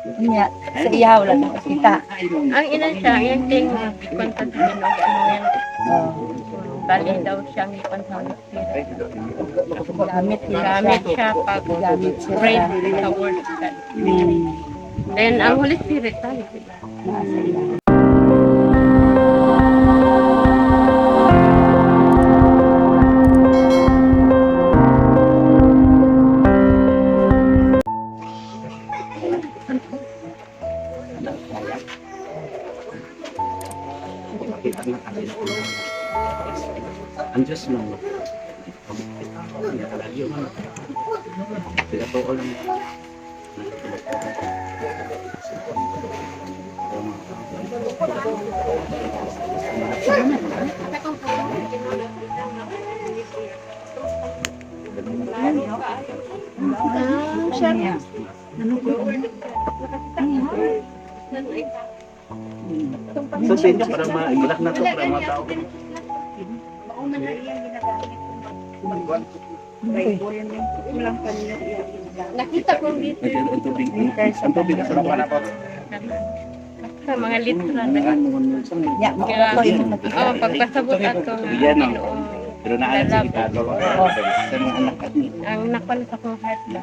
Unya, sa iya wala kang makita. Ang ina siya, ang ting kwenta sa Ginoo ano yan. Oh, Bali daw siyang ikon sa Holy Spirit. Gamit niya siya. Gamit siya pag Gamit siya pray sa sa word of God. Then ang Holy Spirit tayo, diba? Nasa iya. Makita na kasi. Ang Diyos mo. Nakalagyo man. Pinatoo lang. Siya. So sa inyo, para mailak na to, para matao. Mao man na iyang ginagamit Bible lang kanina iyang ginagamit. Nakita ko dito Ang tubig. Ang tubig. Sa sa mga litra. Ya, mao to imong nakita. Oh, pagpasabot ato nga Yan, oh. Ginoo. Pero naalam sa kita. Sa mga anak at ni. Ang nakon sa akong heart ba.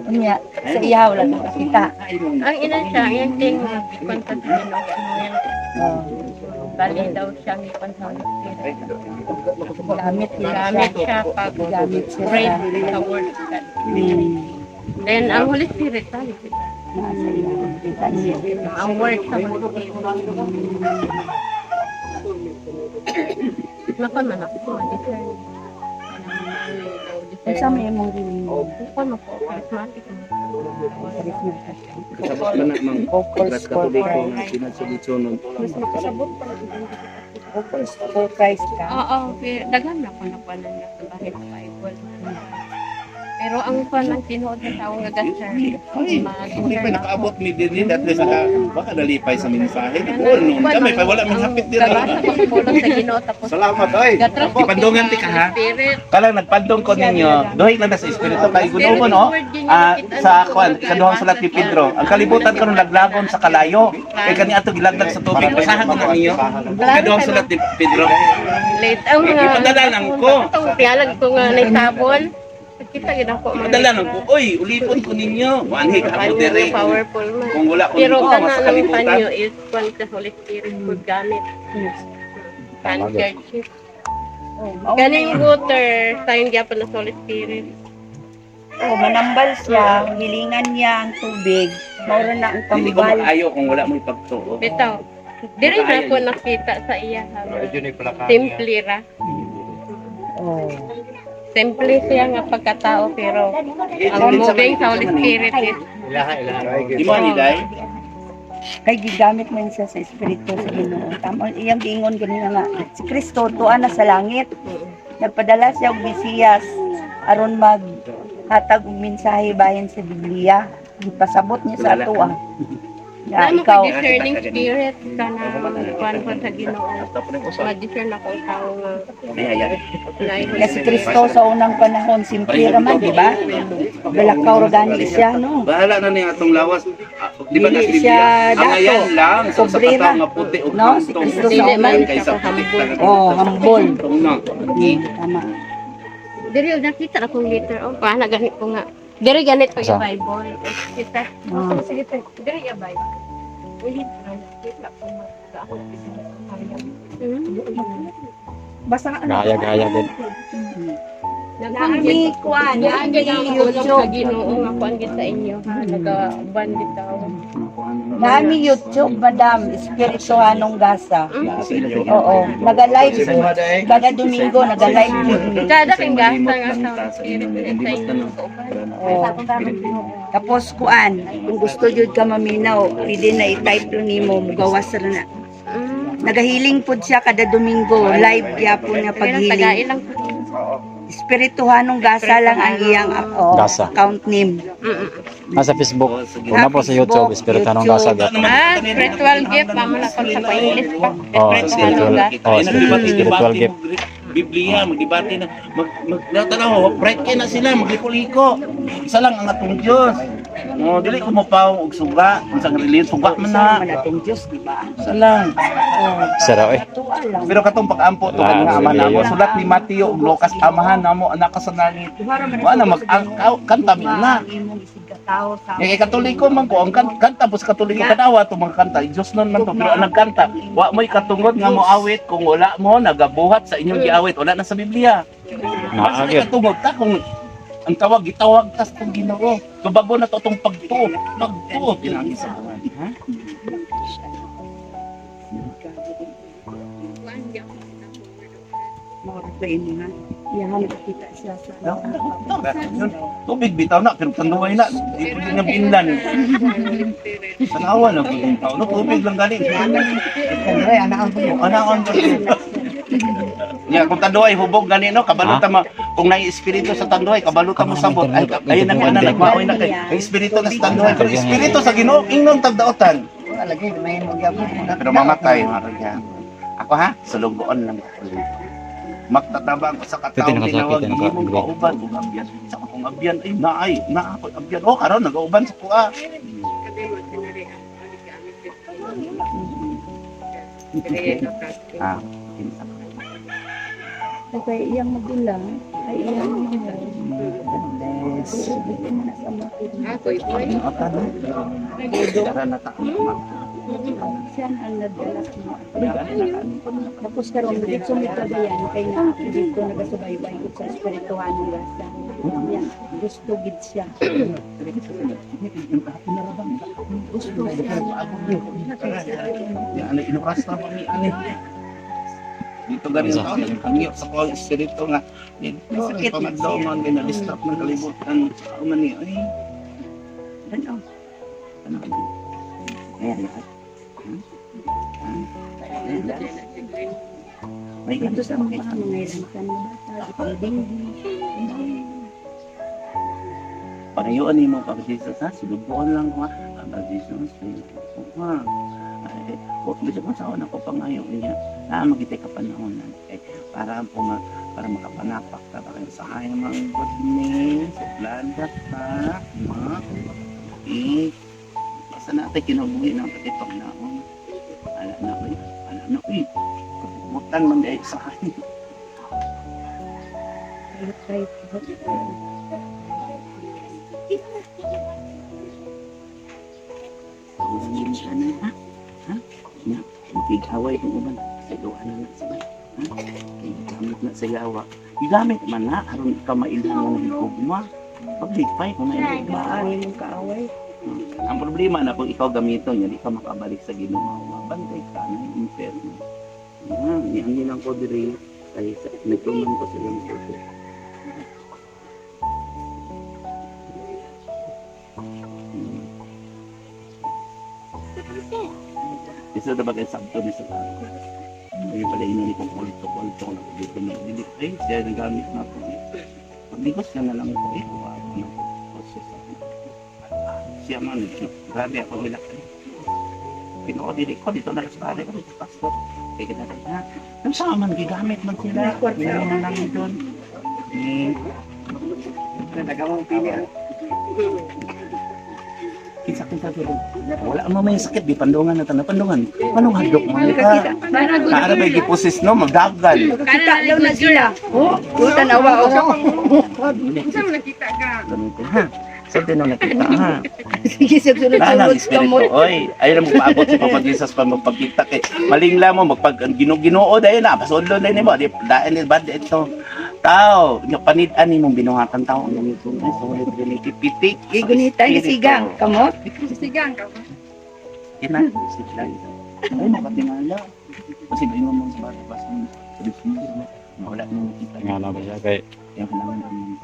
Unya, sa iya wala kang makita. Ang ina siya, ang ting kwenta sa Ginoo ano yan. Oh, Bali daw siyang ikon sa Holy Spirit. gamit niya siya. Gamit siya pag Gamit siya pray sa sa word of God. Then ang Holy Spirit tayo, diba? Nasa iya. Kita niya. Ang word sa Holy Spirit. Makon man ako, ma-discern. Unsa may imong gining Makon man ko, charismatic man. Kasabot ba na mang Vocals for Katoliko nga Christ. sinadsulitsonon. Mas makasabot pa. Vocals for Christ ka. Oo, pero daghan na ko nakuha na sa bahay sa Bible. Pero ang kwan ang tinuod na tao nga ga-serve. Ay, hindi pa nakaabot ni Dinid at least naka, baka nalipay sa mensahe. Or noon kami, pa wala man hapit dira. Gabasa ko pulong sa Ginoo tapos Salamat ay. gatras ko Ipandungan ti ka, ha? Spirit. Kalang nagpandong ko ninyo, duhi lang na sa espiritu kay gulo mo no. Ah, sa kwan, ikaduhang sulat ni Pedro. Ang kalibutan karon laglagon sa kalayo. Kay kani ato gilaglag sa tubig. Basahan ko na ninyo. Ikaduhang sulat ni Pedro. Late ang mga Ipadala lang ko. Atong tiyalag ko nga naisabon. Kita gid ako mga Padala lang ko, oy, ulipon ko ninyo. Wanhi ka ako dire. Powerful man. Kung wala ko Pero nito kana sa ng kalibutan. panyo is kwan sa Holy Spirit ko gamit. Handkerchief. Oh, Ganing water, tayong gyapon na sa Holy Spirit. Oh, manambal siya, hilingan niya ang tubig. Maura na ang Dili ko tambal. maayo kung wala mo ipagtuo. Bitaw. Diri na ko nakita sa iya. Ha. Simple ra. Oh. Simple siya nga pagkatao pero ang moving sa Holy Spirit is Di mo ani day? Kay gigamit man siya sa espiritu sa Ginoo. Tama iyang giingon ganina nga si Kristo tuwa na sa langit. Nagpadala siya og Mesiyas aron mag hatag og mensahe bahin sa Biblia. Gipasabot niya sa ato ah. Nga Ano ikaw ko discerning spirit kana kuan ko sa Ginoo. Ma-discern ako ang tao nga naay Holy nga si Kristo sa unang panahon simple ra man, di ba? Galakaw ra gani siya no. Bahala na niya atong lawas. Ah, di ba Dili nas Biblia? siya Ang dato. ayan lang sa Pobre katao ra. nga puti og No, si hantong. Kristo sa Dili man Kaysa siya puti humble. talaga. Oh, humble. Hantong na. Tama. Diri nakita akong letter oh paana ganit ko nga. Diri ganit ko yung Bible. Kita. Oh. Sige te. Diri ya Bible. Ulit na nakita ko nga ako. Basta ano? Gaya-gaya din. Naami kuan, Naagi naami ang ulong sa YouTube. Ginoo nga kuan gid sa inyo ha nagaban bitaw. Naami YouTube, Madam, Espirituhanong Gasa. Oo, naga-live kada Domingo, naga-live jud mi. Kada kay gasta nga sa Spirit sa inyo. Oo. Tapos kuan, kung gusto jud ka maminaw, pwede na i-type lang nimo, mugawas ra na. Nagahiling pod siya kada Domingo, live gyapon nga Tagain paghiling. lang. Espirituhanong Gasa lang ang iyang oh, Gasa. account name. Nasa Facebook. Una po sa YouTube, Espiritu ng Gasa. Gyapon. Ah, spiritual gift mama na kon sa pa-English pa. Oh, Spiritual spiritual. gift. Oh, spiritual gift. Biblia, magdebate na, mag, mag, natanaw, bright kay na sila, magliko-liko. Isa lang ang atong Diyos. No, dili ko mopaw og suga, unsang religion suga man na. Man atong Diyos, di ba? Sa lang. Sara eh. Tuwa lang. Pero katong pag-ampo to Wala, nga ama sige, namo yun. sulat ni Mateo ug Lucas amahan namo anak ka sa langit. Wa na mag ang kanta mi na. Imong isigkatao sa Kay Katoliko man ko ang kanta pos Katoliko kanawa to mga kanta Diyos nun man to pero ang nagkanta wa mo'y katungod nga moawit kung wala mo nagabuhat sa inyong giawit, wala na sa Biblia. Naa Mas gyud. katungod ta kung ang tawag gitawag tas tong Ginoo. Tubago na to tong pagtuo, pagtuo pinagi sa buwan, ha? Mao ra ini ha. Iyahan kita siya sa Yun, tubig bitaw na pero tanduay na di ko niya binlan. Tanawa lang ko yung tao. No, tubig lang gali. Andre, anak ang Anak ang Ya, kung tanduay hubog gani no, kabalo ta ma kung naay espiritu sa tanduay, kabalo ta mo sabot. Ay, ayun na na nagmaoy na kay. Ay espiritu na sa tanduay, pero espiritu sa Ginoo ingnon tagdaotan. Lagi, may magyapon. Pero mamatay, maragyan. Ako ha, sulungoon lang ako. Magtatabang ko sa Pwede kataong nakajakit, tinawag naka- imong kauban ug abyan. Sa akong abyan ay naay, naa ako abyan. Oh, karon nagauban sa kuha. Ah, kinsa ka? Kay iyang magulang ay iyang magulang. Bless. na sa mga Atan, Dara na ta. Siya ang nagdala sa mga. Tapos karon dito mi Cagayan kay na dito nagasubaybay ko sa espirituhanon gasa. Yan, gusto gid siya. Gusto siya. Yan, inuras na kami ani. Dito gani ang tao, nagkangyo sa kuwang espiritu nga. Dito, Masakit na pamadlongon, ginadistrap ng kalibutan. Sa man ni, ay, Ano? ano ka Ayan, lahat. May Dito sa mga mga ilantan na bata, gipangdinggi. Pangayuan ni mo pag Jesus ha, sulubon lang ko ha. Pag Jesus, ha. Ay, ko bisa ko sa ako pangayo niya. Na magitay ka panahon na kay para po ma, para makapanapak ta ba kayo sa kaya mga goodness, suplada ta, ma. Eh, basta natin kinabuhi ng pati pagnaon. Ala na uy, ala na uy. Kabutan man dahil sa kanya. Kahit Ano ha? Ha? Nya, makigaway kung uban. Sa gawa na na sa Ha? Kay gamit na sa gawa. Gigamit man na aron ka mailhan nga nagigugma. Pagligpay kung naigugma. Maari mong kaaway. Ang problema na kung ikaw gamiton niya, di ka makabalik sa Ginoo. Bantay ka na yung inferno. Ah, niangin lang ko diri kay sa nagtuman ko sa ilang puso. Isa na bagay sabto ni sa Ay pala inuli ko kulto kulto na dito na dili ay siya nagamit na ako. Pagligos siya na lang ko eh kuha ako ng kotse sa siya man grabe ako nilak. Pinoo dili ko dito na lang sa pare ko dito pastor. Kaya kita na. Ang sa man gigamit man sila. Meron na lang doon. Eh, Nagawang pili. kinsa kinsa pero wala mo may sakit di pandungan na tanan pandungan. Anong hadlok man ka? Kaara may gipusis no magdagan. Makakita daw na sila. Oh, tanawa oh. Unsa man nakita ka? Gamitin ha. Sa din na nakita ha. Sige, sa Tanan sunod-sunod espiritu. kamot. Oy, ayun ang magpaabot si Papa Jesus pa magpakita kay malingla mo magpag Ginoo dahil na pasudlo dahil nimo di dahil ni bad ito. Tao, nga panid-an nimong binuhatan tao ang ganito. Ay, sa Holy Trinity pitik. sa Gigunita ni espiritu. sigang kamot. Sigang ka ba? Kina, sila. Ay, makatingala. Kasi ba mo sa bata pa sa sa wala nang nakita. Nga na ba siya kay Yung kailangan namin.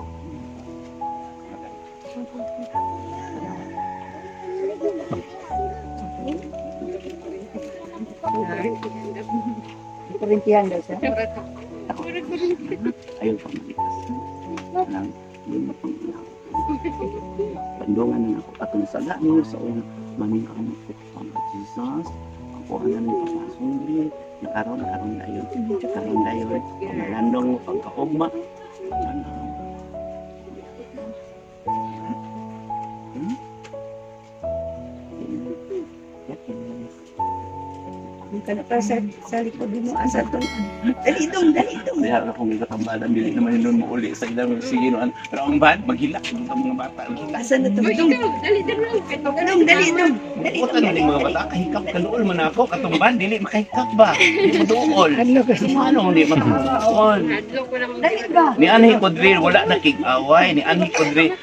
Kurintihan daw siya. Ayun pa malikas. Lang, hindi mo pang Pandungan na ako atong saga ninyo sa una. Maming ka mo ko ang Jesus. Ang kuha na ni papasundri. Nakaroon, karoon dayon. Karoon dayon. Pamalandong mo pagkaugma. Ano? Hmm? Kana pa sa likod mo asa to. Dali dong, dali dong. Diha ra kong ikatambalan, dili naman yun mo uli sa ilang sige noon. Pero ang bad, maghilak ang mga bata. Maghilak. Asa na to? Uy, Dong, ikaw, dali dali lang. dong, dali dong. Dali Butan dong. man yung mga bata, kahikap kaluol man ako. Katong ban, dili makahikap ba? Di mo duol. Ano hindi makaduol? Hadlok ko lang. Dali ba? Ni Anhi Kudri, wala na kig-away. Ni Anhi Kudri,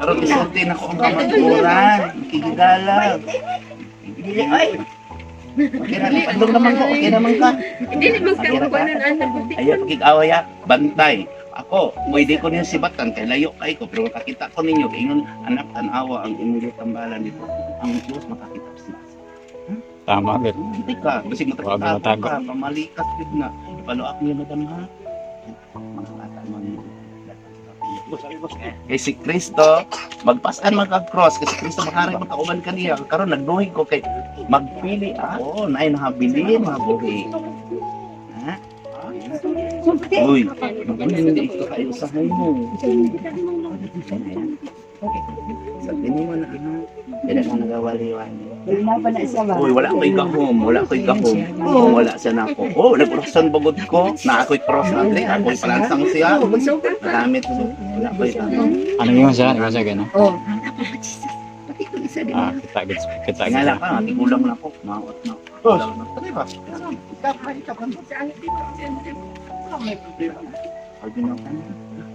pero isulti na ko ang kamaturan. Kigigala. Dili oy. Okay na, pandong naman ko, okay naman ka. Hindi man ka kuanan ana buti. Ayaw pagkig-away ha, bantay. Ako, pwede ko ninyo sibatan, kay layo kay ko, pero makakita ko ninyo, kay ingon, anak, tanawa ang imong tambalan dito. Ang Diyos makakita sa Tama gid. Hindi ka, basig Wag matakot matago. ka, pamalikas gid na. Ipalo up niyo, madam ha. Mga bata mo niyo. Kay si Kristo, magpasan man kag cross kasi Kristo makari makauban kaniya. Karon nagduhig ko kay magpili ako, naay nahabilin mabuhi. Ha? Uy, mabuhi hindi ito kayo usahay mo. Sa tini mo na ano, dili ka nagawali-wali. Wala pa na isa ba? Uy, wala ko'y gahom, wala ko'y gahom. Oh, wala siya na ako. Oh, nag-crossan bagod ko. Na ako'y cross na dre, ako'y palansang siya. Nagamit ko. Wala ko'y gahom. Ano yun siya? Ano siya gano? Oh. Pati itong isa din. Ah, kita gid kita gid. Tingala ka, tigulang na ako. Maot na. Kulang na. Pati ba? Ikaw pa, ikaw pa. Wala may problema. Pag ginawa.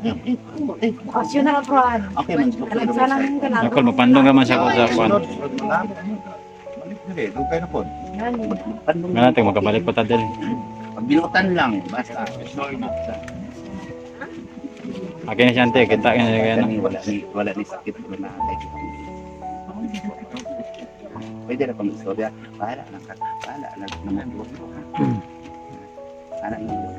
Eh, Bakasyon na ka, Okay, man. Nakol mapandong raman siya ko sa kwan. Sunod, sunod na lang. Balik dire, dugay na pod. Pandong. Nga natin makabalik pa ta diri. Pagbilutan lang, basta. Akin na siya ante, kita gid siya gano. Kani, wala ni sakit ko na. Pwede na kami istorya. Bahala lang ka. Bahala lang naman. Bahala lang.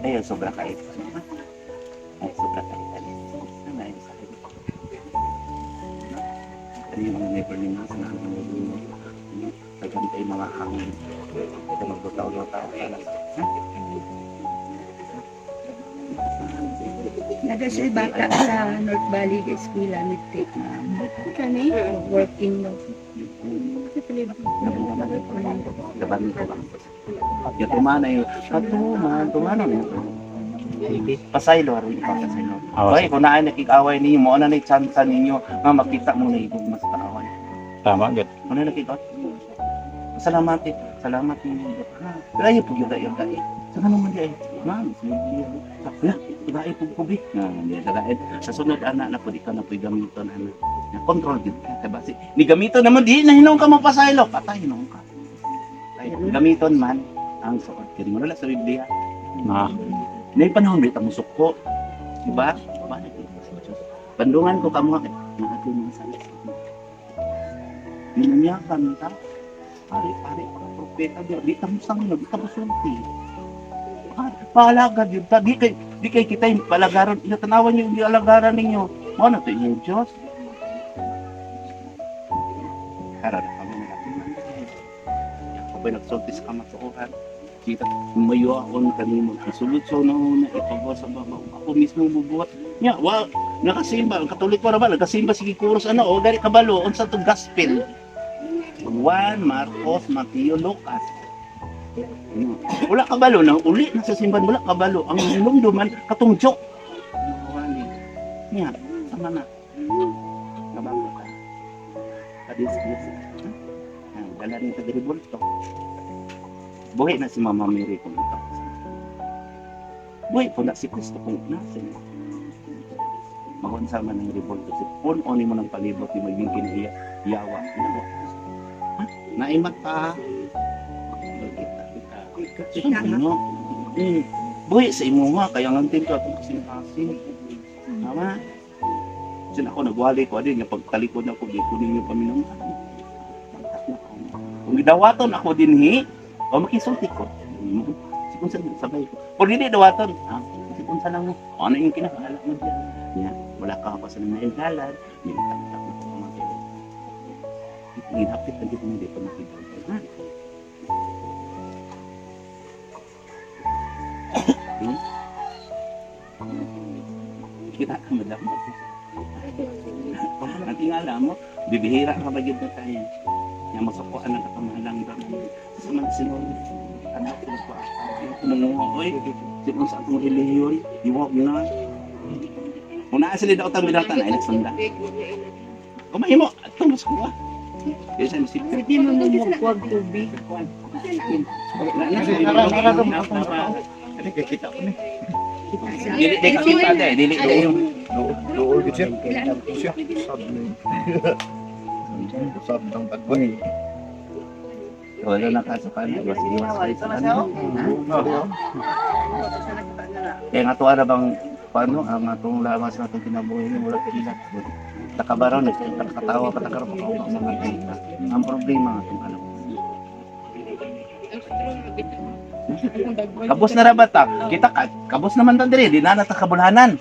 Ayun, sobra kait. Ay, sobra kait. Ano ay sakit. Ano yung mga neighbor ni Mas na ano yung Nagantay mga hangin. Ito magbutaw-lutaw. Naga siya bata sa North Valley ga eskwela nagtake na Kani? working no. Gaban ko lang. Yung tumana yung, katuman, tumana na yun. Pasaylo, aron ipapasaylo. Awa, Okay, kung naa nakikaway ninyo, mo na ni chance ninyo nga makita mo na ibig mas kaaway. Tama gid. Ano na nakikaway? Salamat eh. Salamat ninyo. Ha, pero ayaw pag yung dai. Sa kanong man di ay, ma'am, wala, dai pag kubi. Na, di dai. Sa sunod ana na pud ikaw na pud gamiton ana. Na control gid ka kay basi. Ni gamiton naman di na hinong ka mapasaylo, patay hinong ka. Ay, gamiton man ang suot kini mo wala sa Biblia. Na. Nay panahon di ta mo suko. Diba? Ba? Bandungan ko kamo kay naati mga sala. Binanyakan ta. Pare, pare, mga propeta di, di ta mo sangno, di ta mo sulti. Pare, Paalaga gyud ta, di kay kita yung palagaran, inatanawan niyo yung alagaran ninyo. Mao na to inyong Diyos. Karon kamo na Ako pa nagsulti sa kamatuoran. Kita mayuaon kanimo sulod sa una ipagawa sa baba. Ako mismo bubuhat. Nya, wa nakasimba, ang Katoliko ra ba nakasimba sige kuros ano o gari kabalo unsa to gospel. Juan, Marcos, Mateo, Lucas. Wala kabalo na uli na sa simbahan wala kabalo ang hinumduman katong joke. Nya, sama na. Nabango ka. Kadis, kadis. Ha? Dala ni sa bulto. Buhi na si Mama Mary kung ito. Buhi po na si Kristo kung nasa niya. Magunsa man ang revolto. Si puno ni mo ng palibot ni maging kinaiya. Yawa. Yawa. Ha? Naimat pa. Kita, kita. Ano? Buhi sa imo nga. Kaya nga tinto atong kasing-kasing. Tama? Kasi ako nagwali ko adin nga pagtalikod ako di ko ninyo paminamahal. Pagtak na ako. Kung gidawaton ako dinhi, o makisulti ko. Sikun sa sabay ko. Kung hindi dawaton, ha? Sikun sa lang mo. Ano yung kinabahala mo diyan? Nya, wala ka ako sa naindalan, nitaktak na ko mga kailan. Ginapit na dito hindi pa makita. Ha? Kita ka, madam. Ang tingala mo, bibihira ka ba yun na tayo? Nga masukuan ang katamahalang ba? Sa man sinol, ano ko pa? Kumunguha, oy. Sino sa atong relihiyon, iwag na. Kung naa sila daw tang bidatan, ay nagsunda. Kung mahimo, atong masukuha. Kaya siya masipit. Pwede mo mo magkuwag tubig. Dili di kakita de, dili doon. Dool gid siya. Siya. Usab ni. Usab ng tagboy. Wala na ka sa kanan, iwas iwas kayo sa kanan. Kaya nga tuwa na bang paano ang atong lamas na itong kinabuhi ni wala kila. Takabaraw nagkatawa pa takaro pa sa mga. Ang problema nga itong alam. Kabos na ra ba ta? Kita ka, kabos naman tan diri, di na nata kabulhanan.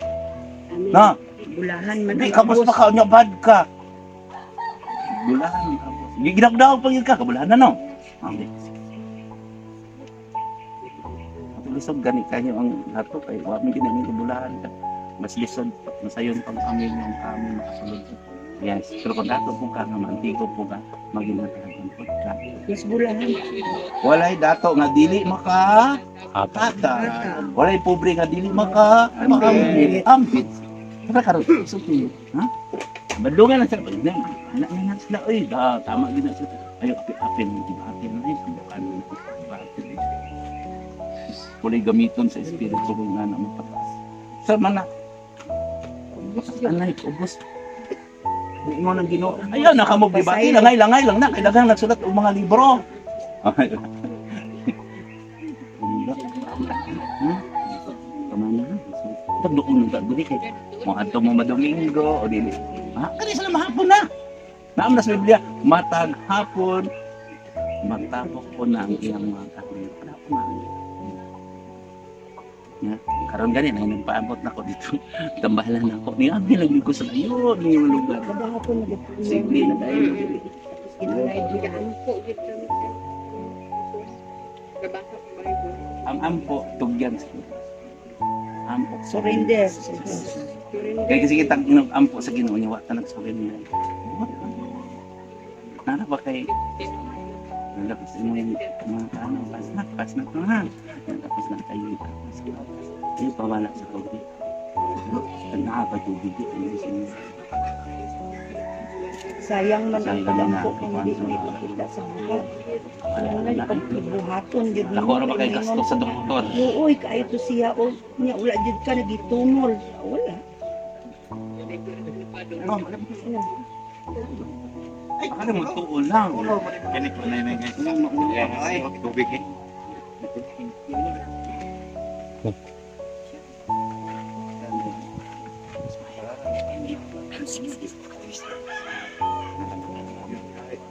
No, Bulahan man. di ang kabos pa ka unya bad ka. Bulahan kabos. Gigidagdaw pa gyud ka kabulhanan no. Hindi. Ato lisod gani kayo ang hato kay wa mi gid ni kabulahan ka. Mas lisod masayon pang kami yung kami makasulod. Yes, pero kung dato po ka nga mantigo po ka maginatagan po ka. Mas bulahan. Walay dato nga dili maka Ata. tata. Walay pobre nga dili maka makaambit. Ambit. Tara karon sulti. Ha? Badlungan na sila. Anak na na sila. Uy, da, tama gid na sila. Ayo api-apin, api na ay subukan. Api. Walay gamiton sa espiritu kung nga na mapataas. Sa mana. Anay, ubos. Ingon ang Ginoo. Ayaw na kamo debate, langay langay lang na kay daghang nagsulat og mga libro. Hmm? Tama na. Tagdoon na dili kay mo adto mo madomingo o dili. Ha? Kani sila mahapon na. Naam na sa Biblia, matag hapon magtapok ko na ang iyang mga karnero. Wala ko na. Nga, karon gani na nagpaabot na ko dito. Tambalan na ko. Ni abi lang ko sa ayo ni yung lugar. Kabahapon na Sige na tayo. Ang ampo tugyan sa Ginoo. Ampo. Surrender. Kaya kasi kitang inog ampo sa Ginoo niya wa ta nagsurrender. Nara ba kay Nara kasi mo yung mga ano, pas na to ha. Yan, tapos na kayo. Tapos na. Ay, pawala sa tubig. Naa ba tubig? Ano sa inyo? Sayang man ang Sayang na, pag-ampo kung hindi kuwan. ipakita sa buhat. Wala Wala na. pagbuhaton jud Ako ra ba kay gasto sa doktor? Uy, kaayo to siya o niya wala jud ka nagitunol. Wala. Ay, akala mo tuon lang. Kani ko na yun guys. Anong mauna pa? Ay, tubig eh.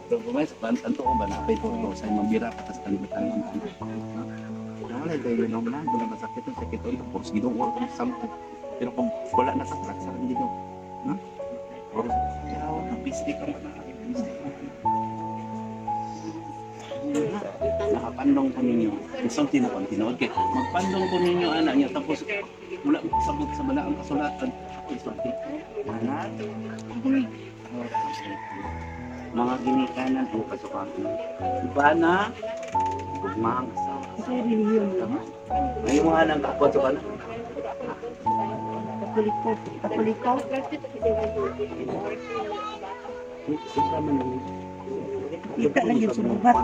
Pero bumay sa pan, tanto ba na kay tulo sa imong bira pa tas kalibutan man. Wala dahil yun na, wala masakit ang sakit ulit. Tapos ginoo ko sampo. Pero kung wala na sa truck sa ginoo. No? Pero yaw, ang pisti ka man. Pisti ka. Nakapandong ko ninyo. Isulti na ko ang tinuod kay magpandong ko ninyo ana niya tapos wala mo kasabot sa balaang kasulatan. Ako isulti. Anak, mga ginikanan o kasukakan. Iba na, gugmaang asawa. Sa relihiyon mo. May mga nang kapwa sa bana. Katoliko. Katoliko. Sobra man lang. Kita lang yun sa buhat.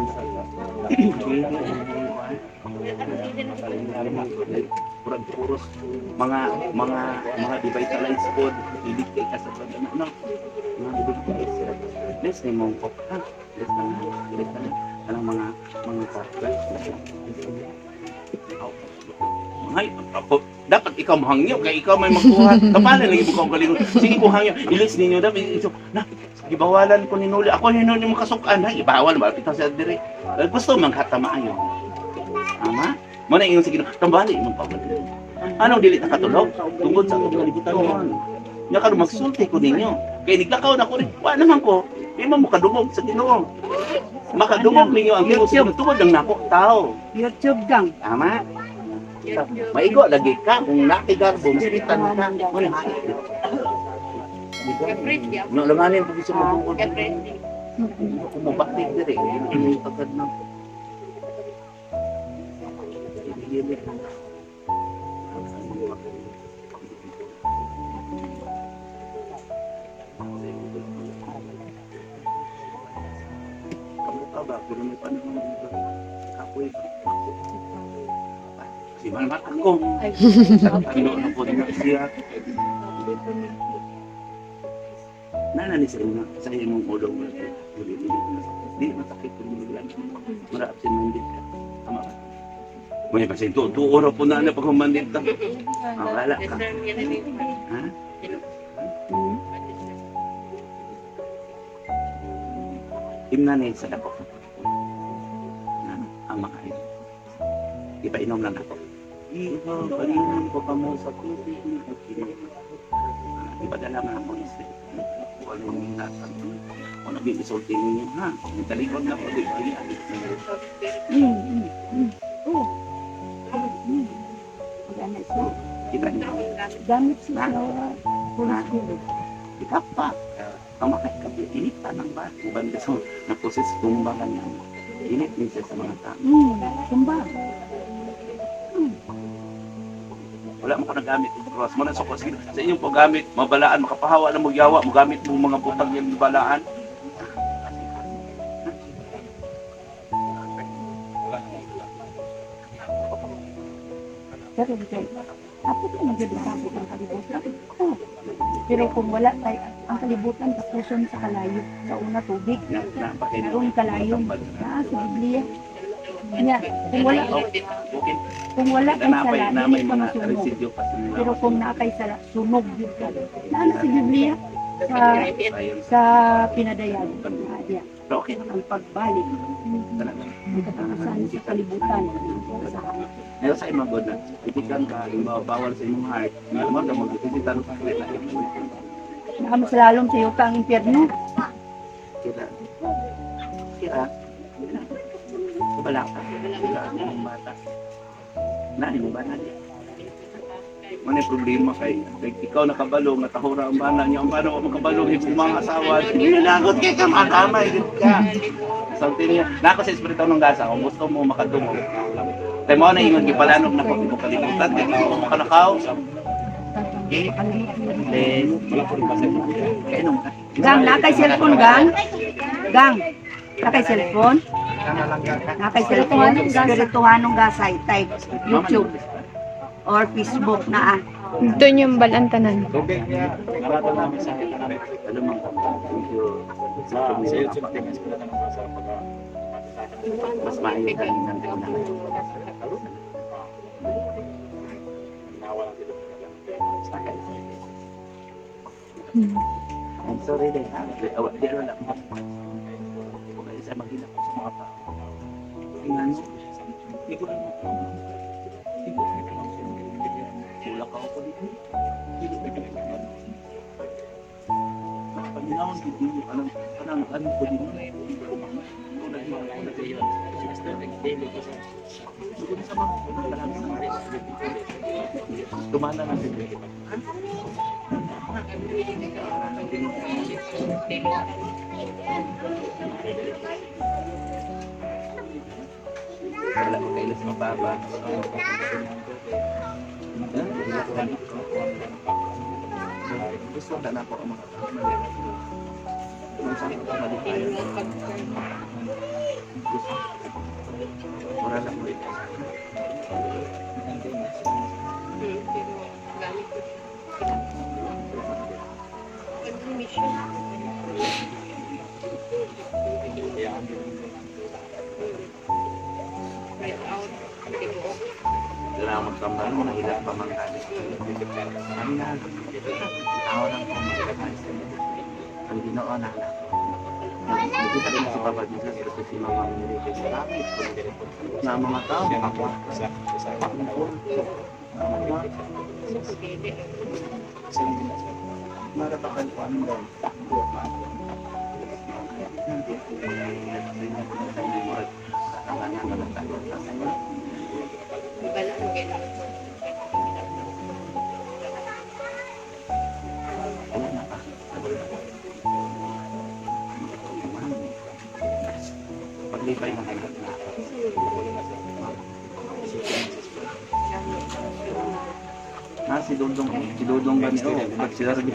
Murag puros mga mga mga devitalized food dili kay ka sa pag ano mga devitalized. Less ni mong kok ha, less na less na anong mga mga sakla. Ay, ako, dapat ikaw mahangyo kay ikaw may magkuha. Kapala lagi mo kang galingon. Sige ko hangyo, ilis ninyo dapat ito. Na, gibawalan ko ni Nuli. Ako ni Nuli makasukan ha, ibawal malapit sa dire. Eh, gusto man katamaayo. Tama? Mo na ingon sa Ginoo, tambali imong pawal. Anong dili ta katulog? Tungod sa atong kalibutan mo. Nya karon magsulti ko ninyo. Kay niglakaw na ko rin. Wa naman ko. Di man mo kadungog sa Ginoo. Makadungog ninyo ang Ginoo sa Ginoo tungod lang nako tao. YouTube gang. Tama? Maigo lagi ka kung nakigarbo maskitan ka. Wala. No langanin pag isa mo bukod. Kung mabaktik dire, hindi agad na. Kamu ka ba? Pero may panahon dito. Kapoy ba? Si Malmat ako. Ano na po na siya. Nana ni sa inyo, sa imong ulo mo. Di masakit kung bigla. Mura absent minded ka. Tama ba? May basin to, tuo po na na pag humandit ka. Ah, wala ka. Ha? Imna ni sa dako. Na, ang makain. Ipainom lang ako. Iho, palinom ko kamo sa tubig ni Pagkino. Ipadala man ako ni Sir. Kung ano yung nasa. Kung naging isulti ninyo, ha? Ang talikod na po, di ba? Oh. Wala siya. Kita niyo. Gamit siya sa Holy Spirit. Ikapa. Ang makaikabi, inita ng bato. Banda so, naproses tumba lang yan. Init din siya sa mga tao. Tumba. Wala mo ko nagamit ng cross. Muna sa cross. Sa inyong paggamit, mabalaan, makapahawa na magyawa, magamit mo mga butang yung balaan. Pero kay tapos naman jud ang tapos ang kalibutan. Oh. Pero kung wala tay ang kalibutan tapuson sa kalayo, sa una tubig, Na, na, bakit? karon kalayo. Naa sa Biblia. Nya, kung wala Okay. kung wala kay Na, sala, na may dili ka mga masunog. residue pa sa mga- Pero kung naa kay sala, sunog jud ka. Naa na sa Biblia sa Science. sa pinadayan. Naa diya. Pero okay naman Ang pagbalik talaga. ang katapusan sa kalibutan sa Ngayon sa imong God na, itikan ka, halimbawa, bawal sa imong heart, nga mo na mag-isitan ka Naa mas lalom sa yuta ang impyerno. Kira. Kira. Wala ka. Wala ka mong bata. Na, mo ba na di? Muna problema kay like, ikaw nakabalo nga tahura ang bana niya ang bana wa makabalo himo mga asawa. Hinangot kay ka makamay gid ka. Something niya. Nako sa espiritu ng gasa kung gusto mo makadungog. Kay mo na ingon gipalanog na ko ko kalibutan kay ko makalakaw. Okay. Then, kainom ka. Gang, naa kay cellphone, gang? Gang, naa kay cellphone? Naa kay cellphone? Spirituhanong gasay, type YouTube or Facebook naa. Doon yung balantanan. Tubig niya. Naratan namin sa tanan. Alam mo, medyo Sa YouTube din Espiritu ng Gasa pag mas maayo ka ng una. Nawala sila. I'm sorry din ha. Di di wala ko. Kung isa maghila ko sa mga tao. Tingnan mo. Di ko alam. Di ko alam. Wala ka ako dito. Di ko alam. Paminawon gid ninyo kanang kanang ano ko din. Tumana na sila. Wala ko kailas mababa. Gusto na na ako ang mga tao. Masakit ka malipayan. Gusto. Wala lang mo ito. Kailangan magtambal mo, nahilap pa man kami. Ang na, tao lang po magkakaisa. Ang ginoo na anak. Nakikita ko si Papa Jesus kasi si Mama Mary kay sa langit. Na ang mga tao, makakuha. Maratakan ko ang daw. Ah, si Dudong. Si Dudong ba niyo? Oh, sila rin.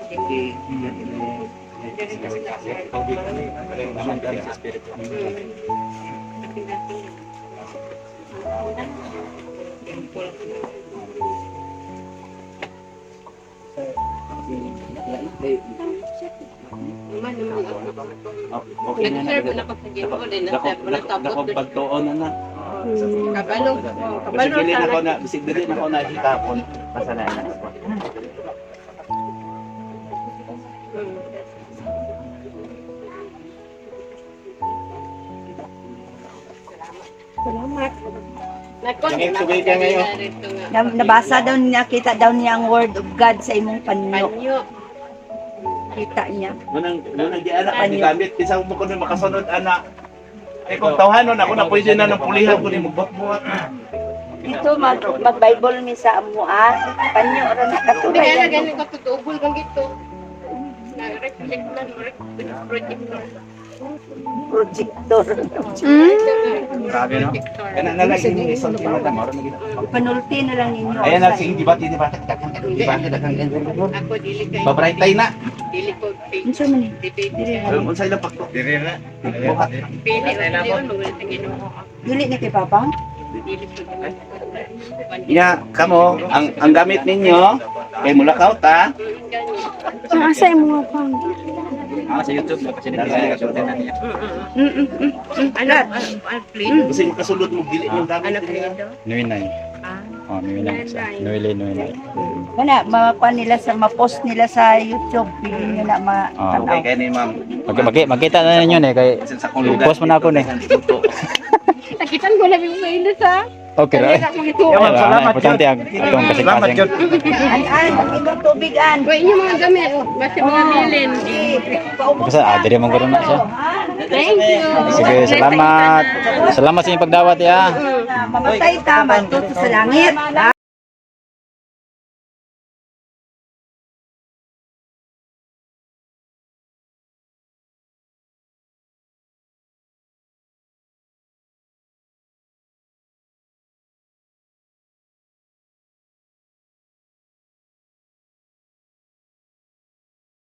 Okay. Okay na na. Nag-serve na ako sa Ginoo din. Dako, Nag-serve na dako, tapos. dako pagtuon na na. Kabalo. Bisig Kabalo dili na ko sana. na, bisig dili na ko na hitapon. Pasalamat ako. Salamat. Nabasa daw niya, kita daw niya ang word of God sa imong panyo. Panyo. Kita niya. Munang munang di anak ang gigamit bisan mo kuno makasunod ana. Eh kung tawhanon ako na pwede na ng pulihan ko ni magbuhat-buhat. Dito mag-Bible mi sa amo ah. Panyo ra na Hindi katulay. kaya na ganun ka tutubol kang gito. Na-reflect man, projector. Projector. Grabe no. Kana na lang ini isang tinata mo na gina. Panulti na lang ninyo. Ayan na sige debate debate debate daghang Ako dili kay Babraytay na. Dili ko Unsa man ni? debate. Unsay lang pakto. Diri na. Buhat. Pili o dili on mga sa Ginoo. Dili ni kay Papa? Dili ko Nya kamo ang gamit ninyo kay mulakaw ta. Ang asa imong nga pang. Ah, sa YouTube na kasi na niya. Ano Alfredo? Kasi makasulod mo dili mo gamit. Ano Alfredo? Nuinay. Ah. Oh, Nuinay siya. Nuile, Nuinay. Kana makuha nila sa ma-post nila sa YouTube, pili nyo na ma Ah, Okay kay ni ma'am. Magkita na ninyo eh kay Bisan sa akong lugar. post mo na ako ni. Sakitan ko lang yung sa sa. Okay ra. Yeah, ma'am, salamat Importante ang atong Salamat kasing-kasing. jud. An an, imong tubig an. Wa inyo mga gamit, basta mga bilin. Paubos Kasi ah, diri man guro na siya. Thank you. Sige, salamat. Salamat sa inyong pagdawat ya. Mamatay ta, madto sa langit. Ha?